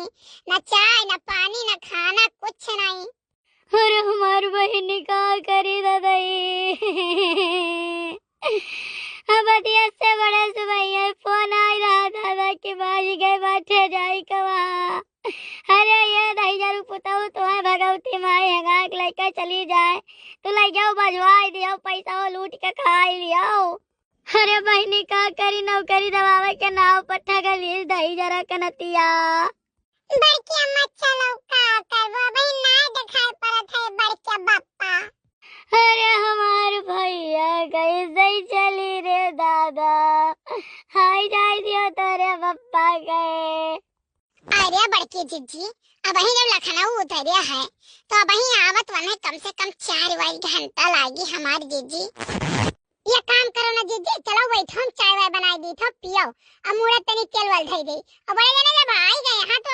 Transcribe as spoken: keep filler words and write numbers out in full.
न चाय, न पानी, न खाना, कुछ नहीं। अरे हमार बहिनी का करी दादा ई? अब अतिया से बड़े से भैया फोन आई रहा दादा कि बाजी गए बाटे जाई कवा। अरे ये दहिजरू पुतऊ तोहे भगवती माई हगाक लइका चली जाए, तू लइ जाओ बजवाई दियो, पैसा वो लूट के खाई लियो। अरे बहिनी का करी, नौकरी दवावे के नाव पर ठगली दहिजरा कनतिया। बड़की अम्मा चलो का करबो, अबही ना देखाई पड़त है बड़के बप्पा। अरे हमार भैया कैसे चली रे दादा, हाय जाय दियो तोरे बप्पा गए। अरे बड़की जिज्जी, अबही जब लखनऊ उतरे है तो अबही आवत वने कम से कम चार वाई घंटा लागी हमार जिज्जी। ये काम करो ना जिज्जी, चलो बैठो, हम चाय वाय बनाई दी थो, पियो। अब मुड़े तनी तेल वाल धई दे। अब बड़े जने जब आई गए यहाँ तो